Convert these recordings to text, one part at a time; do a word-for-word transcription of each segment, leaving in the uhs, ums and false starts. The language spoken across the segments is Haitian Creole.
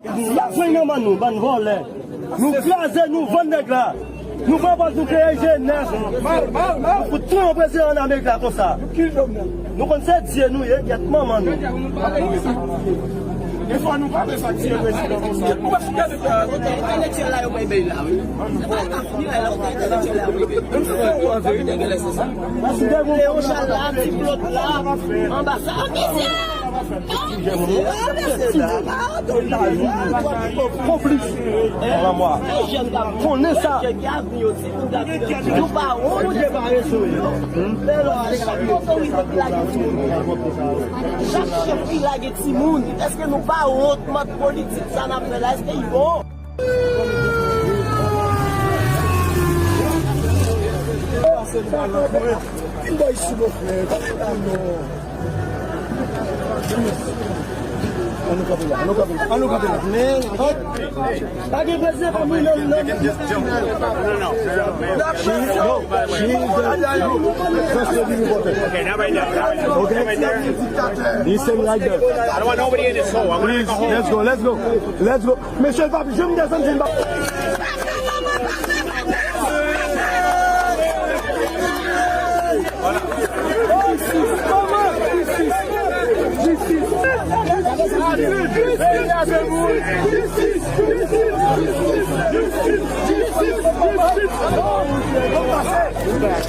Nou la jwenn nan men nou, bann vòlè. Nou kraze, nou vann nèg la. Nou pran pòz, nou kreye jenès. Nou fout tou yon prezidan an Amerik la konsa. Nou konn se Dye nou ye, gyèt manman nou. Defwa nou pa bezwen tiye prezidan konsa. Entèlektyèl la yo bay bay la, wi. Se pa ta fini la, la, entèlektyèl la yo bay bay. Leon Charles la, ti Claude la, anba sa. Konplis. Konnen sa. Nou pa wont. Lè lò ale la, otorite ki lage timoun. Chak chèf ki lage timoun. Èske nou pa wont, mòd politik sa n ap fè la? Èske li bon? Ann nou kanpe la, ann nou kanpe la, ann nou kanpe la. Men, pa gen prezidan pou nou, non, non. She, no, she is the first lady reporter. Okay? He sitting right there. I don't want nobody in this hole. I want to go home. Let's go, let's go, let's go. Mesye, l p ap janm desann si l p ap.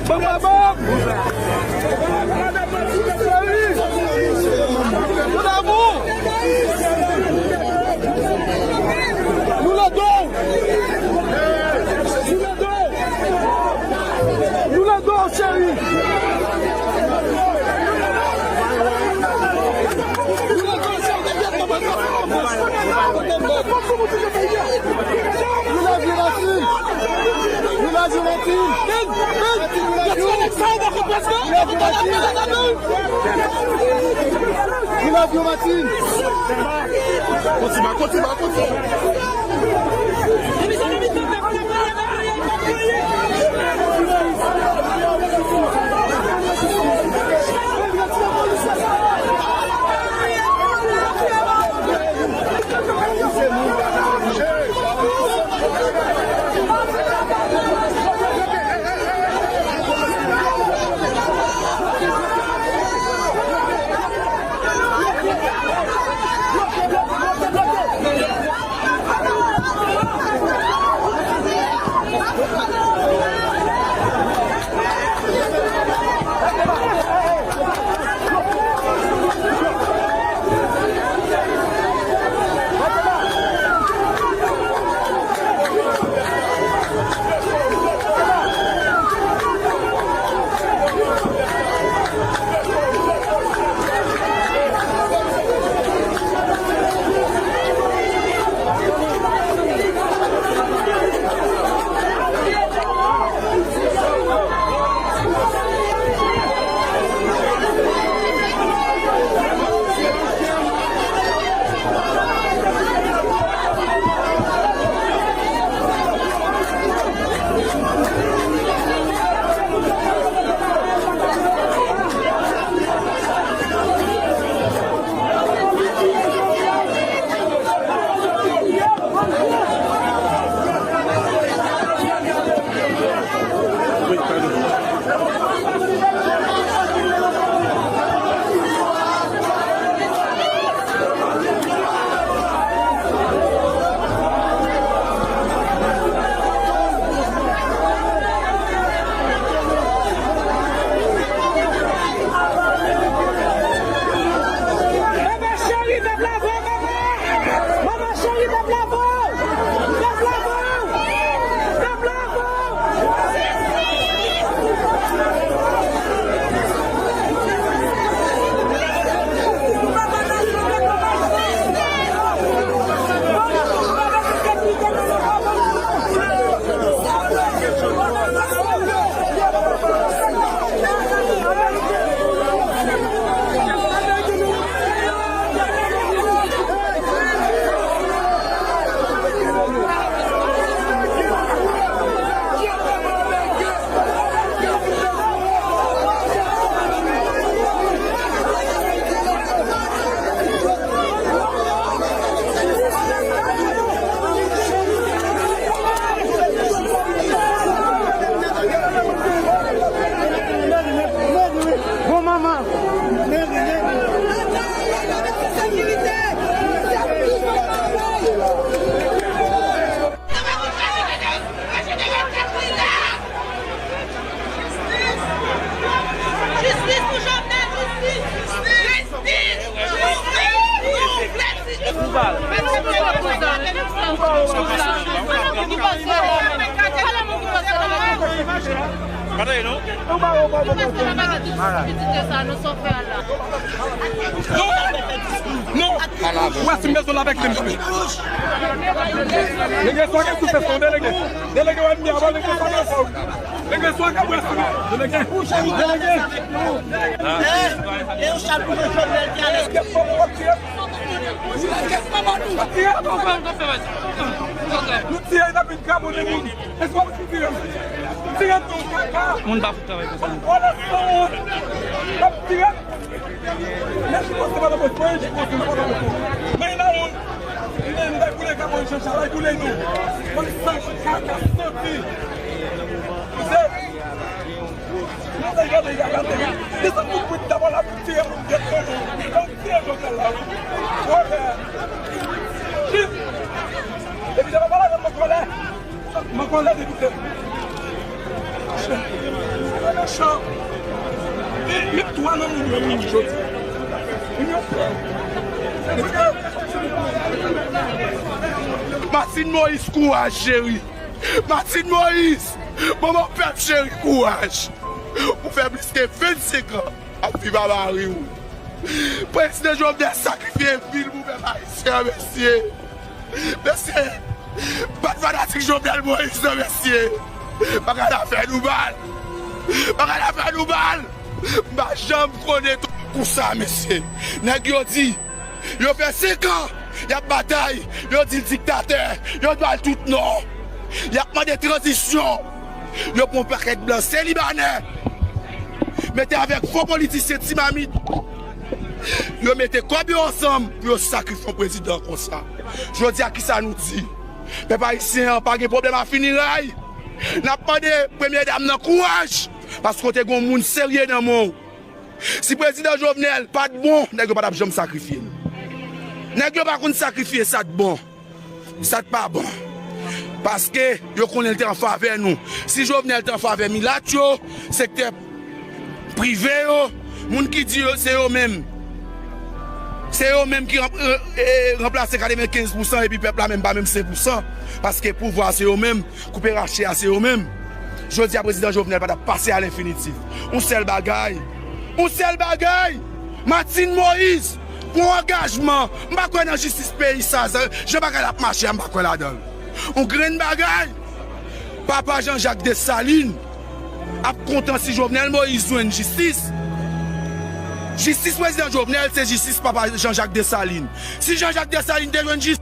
Nou la do! Nou la do! Nou la do, cheri! Nou la do, cheri! Nou la do, cheri! Wi, Martine. Wi, Martine. Wi, Martine. Kontinye, kontinye, kontinye. Batay non. Non. Non. Ou wè si m bezwen l avèk li m kanpe. Nèg yo swa gen sou fè son delege. Delege wè m byen avan nèg yo swa gen fò. Nèg yo swa gen wè sou delege. Delege. Delege. Kèt manman nou. Nou tiye n ap vin kraponnen moun. Moun pa fout travay konsa. Epi se pa pale avè m, mwen kòlè. Mwen kòlè depite. Mwen mechan. Li, li twa nan moun yo mouri jodi. Moun yo fè. Martine Moïse, kouraj, cheri. Martine Moïse, manman pèp cheri, kouraj. Ou fè plis ke vennsenk an ap viv a mari w. Prezidan Jovenel sakrifye vi l pou pèp ayisyen an, mesye. Mesye, pa t fanatik Jovenel Moïse non, mesye. Bagay la fè nou mal. Bagay la fè nou mal. M pa janm konnen tou kou sa, mesye. Nèg yo di, yo fè senk an y ap batay, yo di l diktatè, yo ba l tout non. Y ap mande tranzisyon. Yo pran pakèt blan, se libanè. Mete avèk fo politisyen ti mamit. Yo mete kòb yo ansanm pou yo sakrifye yon prezidan konsa. Jodi a, kisa nou di? Pèp ayisyen an pa gen pwoblèm a finiray. N ap mande premye dam nan kouraj, paske w te gen yon moun serye nan men w. Si prezidan Jovenel pa t bon, nèg yo pa t ap janm sakrifye l. Nèg yo pa konn sakrifye sa t bon. Sa t pa bon. Paske yo konnen l te an favè nou. Si Jovenel te an favè milat yo, sektè prive yo, moun ki di yo, se yo menm. Se yo menm ki ranp-, e, e, ranplase katrevenkenz pousan epi pèp la menm pa menm senk pousan. Paske pouvwa se yo menm, koupe rache a se yo menm. Jodi a, prezidan Jovenel pa t ap pase a lenfinitif. Yon sèl bagay. Yon sèl bagay. Martine Moïse, pran angajman. M pa kwè nan jistis peyi sa, sa, jan bagay la ap mache a, m pa kwè ladan l. Yon grenn bagay. Papa Jean Jacques Dessalines ap kontan si Jovenel Moïse jwenn jistis. Jistis prezidan Jovenel se jistis papa Jean Jacques Dessalines. Si Jean Jacques Dessalines te jwenn jistis,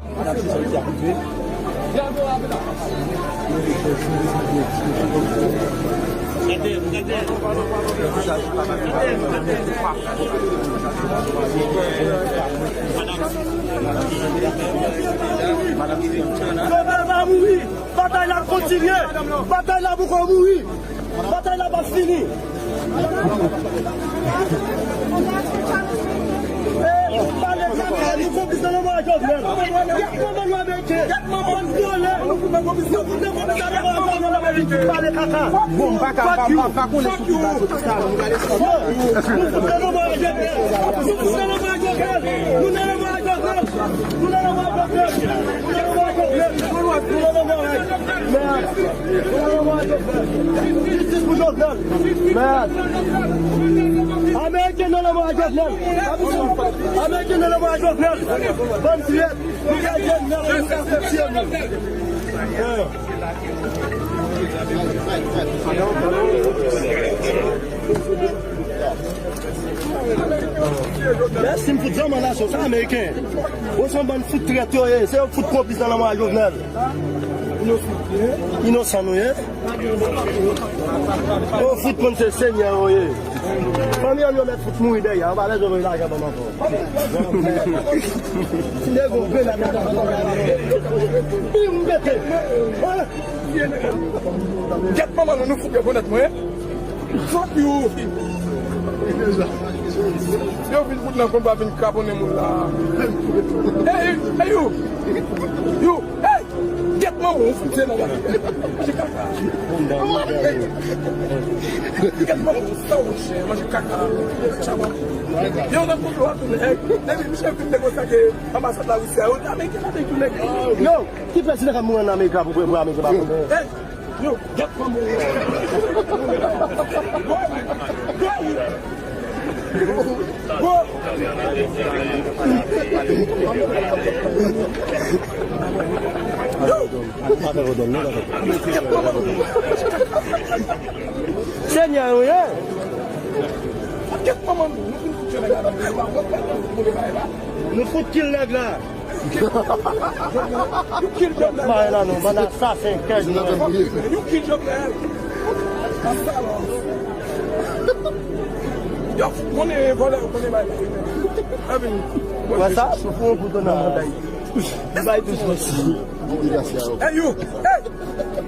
Jovenel va mouri! Batay la ap kontinye! Batay la poko mouri! Batay la p ap fini! Pale kaka, nou konplis nan lanmò a Jovenel! Gèt manman nou Ameriken! Gèt manman nou! Vòlè! Nou fout nan konplis nan lanmò a Jovenel Ameriken! Pale kaka! Bon, m pa ka, m pa, m pa, m pa konnen sou ki bato ki sa, nou gade sa. Nou fout nan lanmò a Jovenel! Nou fout nan lanmò a Jovenel! Nou nan lanmò a Jovenel! Nou nan lanmò a Jovenel! Nou nan lanmò a Jovenel! Nou nan lanmò a Jovenel! Mèd! Nou nan lanmò a Jovenel! Jistis pou Jovenel! Mèd! Ameriken nan lanmò a Jovenel! Ameriken nan lanmò a Jovenel! Bann trèt! Nou ka Jovenel! Nou ka soutyen nou! Mèsi, m fout zanman nasyon sa Ameriken. Ou se yon bann fout trèt yo ye. Se yo k fout konplis nan lanmò a Jovenel. Inosan nou ye. Ou fout konn se senyè yo ye. Fanmi an yo mèt fout mouri dèyè. Ou pa bezwen voye lajan ban m ankò. Ti nego grenn ap gade. Pi m pete. Gèt manman nou, nou fout yo bonèt mwen. Fuck you! Yo vin fout nan konba, vin kraponnen moun la. Hey, hey, you! You! Hey! Gèt Ou fout se nan la. Manje kaka. Manje kaka. Gad manman sa ou chè, manje kaka. Yo nan konplo a tou nèg. Depi misye fin negosye ak anbasad Larisi a, yo Ameriken la tou nèg. Yo, ki prezidan k ap mouri an Amerik la pou, pou Ameriken pa konnen? Yo, gèt manman. Go! Go! Go! Yo! Senyè, wi, hein? Gèt manman nou, nou fin fout yo nèg la nan peyi a, nou pa konn bagay la. Nou fout kill nèg la. You kill Jovenel. Mare la non, bann asasen, kèk nèg. You kill Jovenel. An salòs. Yo, konnen vòlè, yo konnen bagay. Epi, wè sa, sou fon pou Donald Trump. Li bay tou sou. Hey, you. Hey.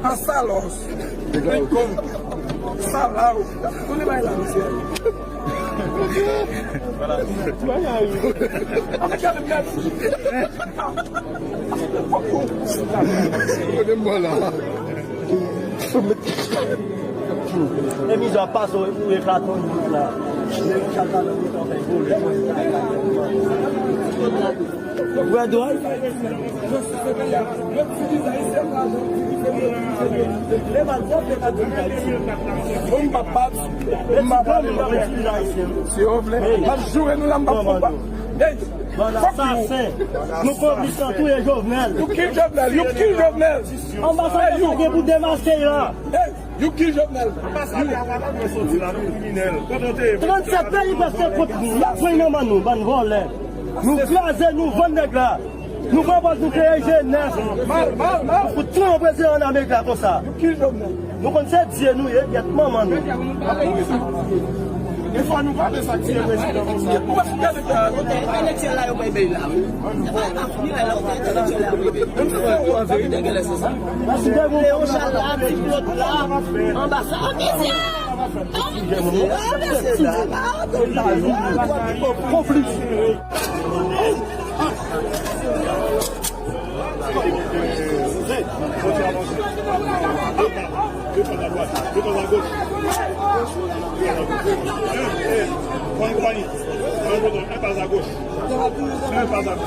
An salòs. Vin kon. Salaw. Konnen bagay la, mesye. Kote m bò la. E mizè ap pase ou eklate yon la. Wè dwòl. Bon, m p ap bat, m p ap bat. Si yo vle, m ap joure nou la, m p ap fon pa. Hey, fuck you. Nou konplis nan touye Jovenel. You kill Jovenel, you kill Jovenel. Anbasadè sa gen pou demaske la. Hey, you kill Jovenel. Anbasadè a pa dwe soti la, nou kriminèl. Trannsèt peyi prèske kont nou. Y ap pran manman nou, bann vòlè. Nou kraze, nou vann nèg la. Nou pran pòz, nou kreye jenès. Mal, mal, mal. Nou fout tou yon prezidan an Amerik la konsa. You kill Jovenel. Nou konn se Dye nou ye, gèt manman nou. E fò nou pale sa k tiye prezidan. Ou pa fin gade sa. Entèlektyèl la yo bay bèy la, wi. Entèlektyèl la yo bay bèy. Sa ki te gen lè se sa. Leon Charles la, Ti Claude la, anba sa. An mizè! An mizè! Konplis. Deux pas à droite, deux pas à gauche. Un, un, compagnie, compagnie. Un, un, un pas à gauche. Un pas à gauche. Deux pas à droite.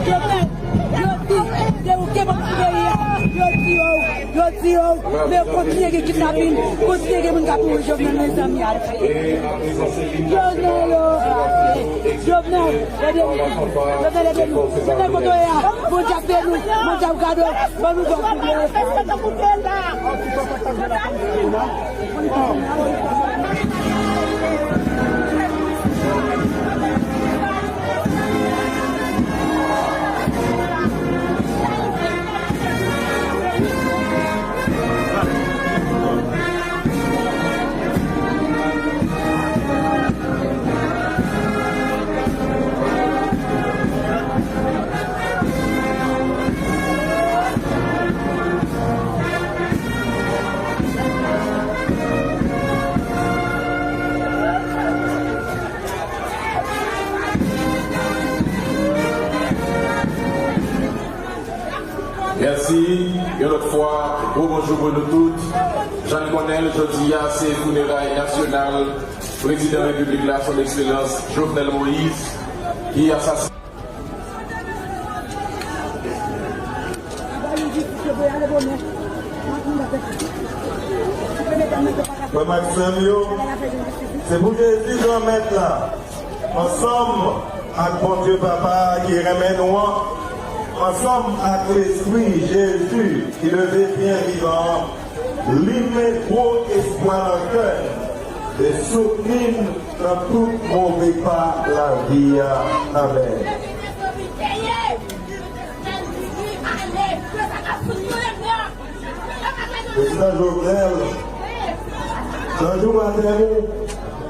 Yo di, se ou ki ban peyi a. Yo di yo, yo di yo, men kontinye gen kidnapin, kontinye gen moun k ap mouri, Jovenel, mezanmi, al. Jovenel, yo, Jovenel, ede nou, Jovenel, ede nou, Jovenel, kote w ye a? Bondye ap beni w, Bondye ap gade w, ban nou bon kote. Mèsi. Yon lòt fwa, gwo bonjou pou nou tout. Jan n konnen l, jodi a se fineray nasyonal prezidan repiblik la, Son Ekselans Jovenel Moïse, ki asasine. Frè m ak sè m yo, se pou Jezi Granmèt la, ansanm ak Bondye Papa a ki renmen nou an, ansanm ak Lespri Jezi ki leve byen vivan an, limen gwo espwa nan kè n e soutni n nan tout move pa lavi a. Amèn. Prezidan Jovenel, nan jou batèm ou,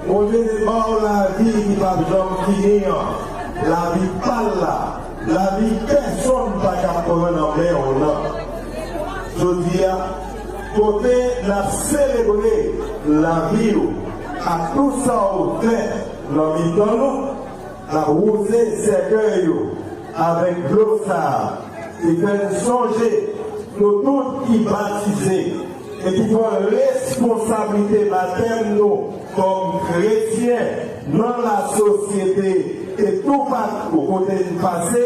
Bondye te ba w lavi ki p ap janm fini an, lavi pa l la, lavi pèsonn pa ka pran nan men w nan. Jodi a, kote n ap selebre lavi w ak tout sa w fè nan mitan nou, n ap wouze sèkèy yo avèk dlo sa a, ki fè n sonje nou tout ki batize e ki pran responsablite batèm nou kòm kretyen nan lasosyete e toupatou kote n pase,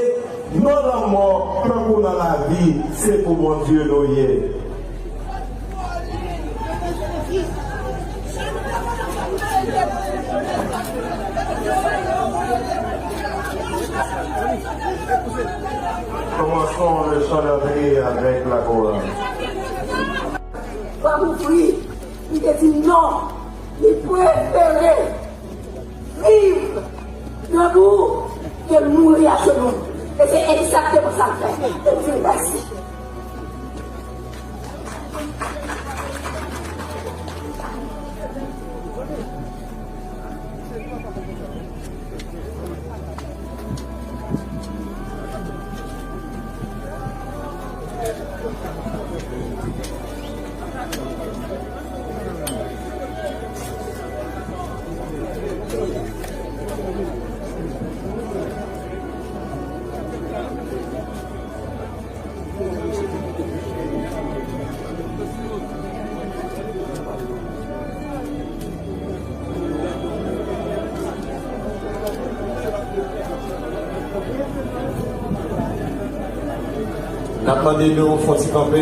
nan lanmò tankou nan lavi, se pou Bondye nou ye. Commençons le chant d'entrée avec la chorale. Pran pou fri, li te di non, li prefere viv nan nou ke mouri ajenou. E se egzakteman sa l fè. E m di l mèsi. N ap mande nou fè yon ti kanpe.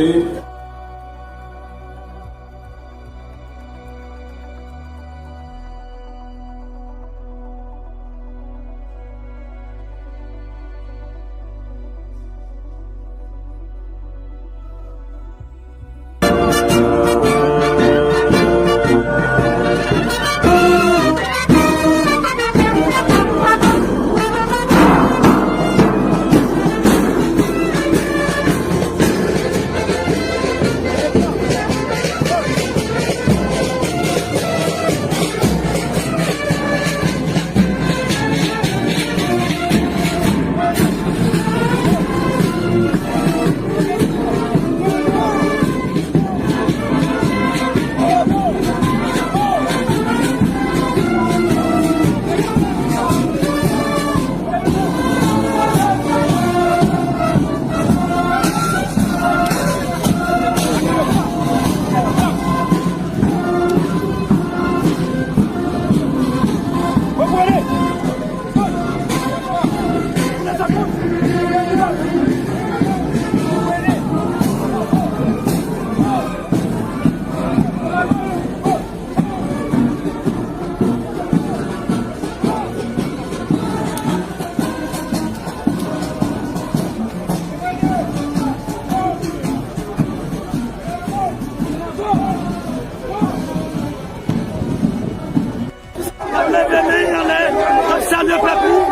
N ap leve men anlè, n ap salye pèp nou.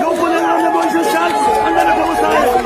Yo konnen nan men Moyiz Jan Chal, ann leve kòmanse.